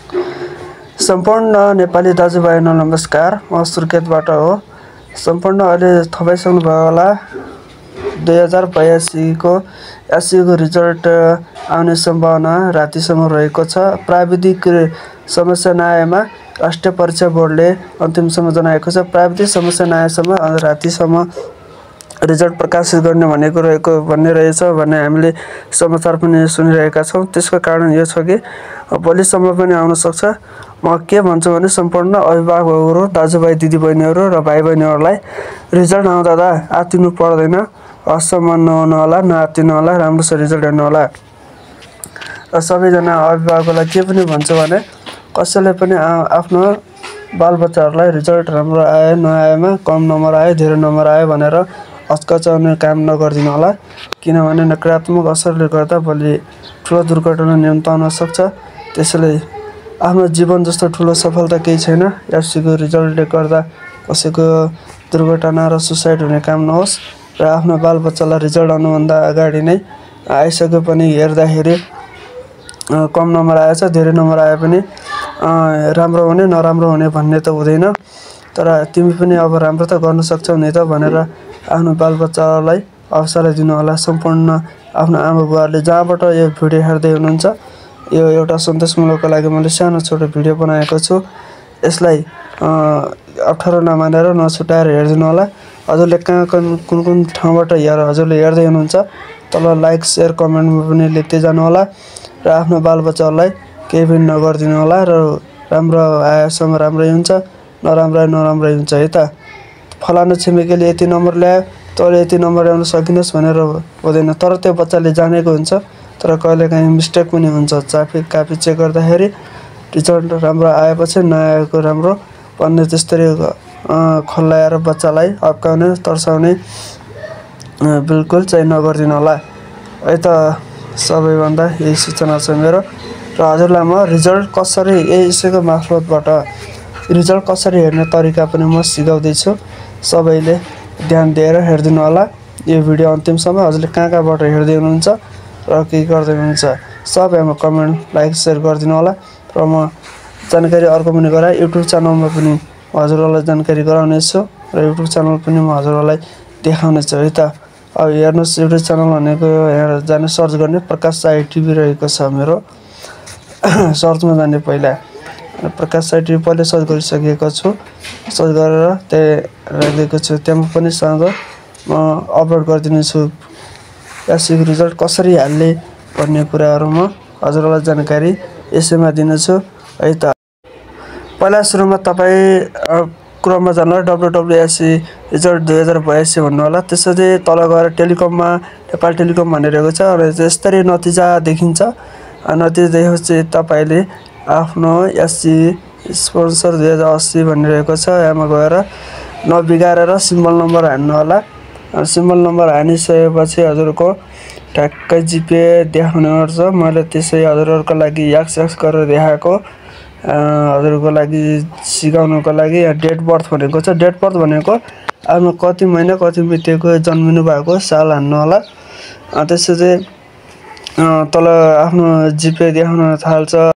सम्पूर्ण नेपाली दाजुभाइहरु नमस्कार। म सुर्खेतबाट हो। सम्पूर्ण अहिले थाहा भयो होला 2082 को एससीको रिजल्ट आउने सम्भावना रातिसम्म रहेको छ। प्राविधिक समस्या नआएमा राष्ट्रिय परीक्षा बोर्डले अन्तिमसम्म जनाएको छ। प्राविधिक समस्या नआएसम्म रातिसम्म रिजल्ट प्रकाशित गर्ने भन्ने रहेछ भन्ने हामीले समाचार पनि सुनिरहेका छौं। त्यसको कारण यो छ कि भोलिसम्म पनि आउन सक्छ। म के भन्छु भने सम्पूर्ण अभिभावकहरू, दाजुभाइ दिदीबहिनीहरू र भाइबहिनीहरूलाई रिजल्ट आउँदा आत्तिनु पर्दैन, असम्मान नहुनु होला, नआत्तिनु होला, राम्रोसँग रिजल्ट हेर्नु होला। र सबैजना अभिभावकलाई के पनि भन्छु भने कसैले पनि आफ्नो बालबच्चाहरूलाई रिजल्ट राम्रो आयो नआएमा कम नम्बर आयो धेरै नम्बर आयो भनेर हच्कचाउने काम नगर्दिनु होला। किनभने नकारात्मक असरले गर्दा भोलि ठुलो दुर्घटना निम्ताउन सक्छ। त्यसैले आफ्नो जीवन जस्तो ठुलो सफलता केही छैन। एससीको रिजल्टले गर्दा कसैको दुर्घटना र सुसाइड हुने काम नहोस् र आफ्नो बालबच्चालाई रिजल्ट आउनुभन्दा अगाडि नै आइसके पनि हेर्दाखेरि कम नम्बर आएछ धेरै नम्बर आए पनि राम्रो हुने नराम्रो हुने भन्ने त हुँदैन। तर तिमी पनि अब राम्रो त गर्न सक्छौ नि त भनेर आफ्नो बालबच्चालाई अवसर दिनु होला। सम्पूर्ण आफ्नो आमाबुवाहरूले जहाँबाट यो भिडियो हेर्दै हुनुहुन्छ, यो एउटा सन्देशमूलकको लागि मैले सानो छोटो भिडियो बनाएको छु। यसलाई अप्ठ्यारो नमानेर नछुटाएर हेर्दिनु होला। हजुरले कुन ठाउँबाट हजुरले हेर्दै हुनुहुन्छ तल लाइक शेयर कमेन्टमा पनि लेख्दै जानु होला र आफ्नो बालबच्चाहरूलाई केही पनि नगर्दिनु होला। र राम्रो आएसम्म राम्रै हुन्छ, नराम्रै हुन्छ है त। फलानु छिमेकीले यति नम्बर ल्यायो तँले यति नम्बर ल्याउन सकिनस् भनेर हुँदैन। तर त्यो बच्चाले जानेको हुन्छ, तर कहिलेकाहीँ मिस्टेक पनि हुन्छ। कापी चेक गर्दाखेरि रिजल्ट राम्रो आएपछि नआएको राम्रो भन्ने त्यस्तरी खल्लाएर बच्चालाई हप्काउने तर्साउने बिल्कुल चाहिँ नगर्दिनु होला है त। सबैभन्दा यही सूचना छ मेरो। र हजुरलाई म रिजल्ट कसरी यसैको मार्फतबाट रिजल्ट कसरी हेर्ने तरिका पनि म सिकाउँदैछु। सबैले ध्यान दिएर हेर्दिनु होला यो भिडियो अन्तिमसम्म। हजुरले कहाँबाट हेर्दै हुनुहुन्छ र के गर्दै हुनुहुन्छ सबैमा कमेन्ट लाइक शेयर गरिदिनु होला। र म जानकारी अर्को पनि गराए युट्युब च्यानलमा पनि हजुरहरूलाई जानकारी गराउने छु र युट्युब च्यानल पनि म हजुरहरूलाई देखाउने छु है त। अब हेर्नुहोस् युट्युब च्यानल भनेको यहाँ जाने सर्च गर्ने प्रकाश साई टिभी रहेको छ मेरो। सर्चमा जाने पहिला प्रकाश साई टिभी पहिले सर्च गरिसकेको छु। सर्च गरेर त्यहाँ राखिदिएको छु। त्यहाँ पनि सँग म अपलोड गरिदिने छु एससीको रिजल्ट कसरी हाल्ने भन्ने कुराहरू म हजुरलाई जानकारी यसैमा दिनेछु है त। पहिला सुरुमा तपाईँ क्रोममा जानुहोला www.sc रिजल्ट 2082 भन्नु होला। त्यसपछि तल गएर टेलिकममा नेपाल टेलिकम भनिरहेको छ र यसरी नतिजा देखिन्छ। नतिजा देखेपछि तपाईले आफ्नो एससी स्पोन्सर 2080 भनिरहेको छ यहाँ गएर नबिगारेर सिम्बल नम्बर हान्नु होला। सिम्बल नम्बर हानिसकेपछि हजुरको ठ्याक्कै जिपे देखाउने गर्छ। मैले त्यसै हजुरहरूको लागि एक्स गरेर देखाएको हजुरको लागि सिकाउनको लागि। यहाँ डेट बर्थ भनेको छ। डेट बर्थ भनेको आफ्नो कति महिना कति बितेको जन्मिनु भएको साल हान्नु होला। त्यसपछि तल आफ्नो जिपे देखाउन थाल्छ।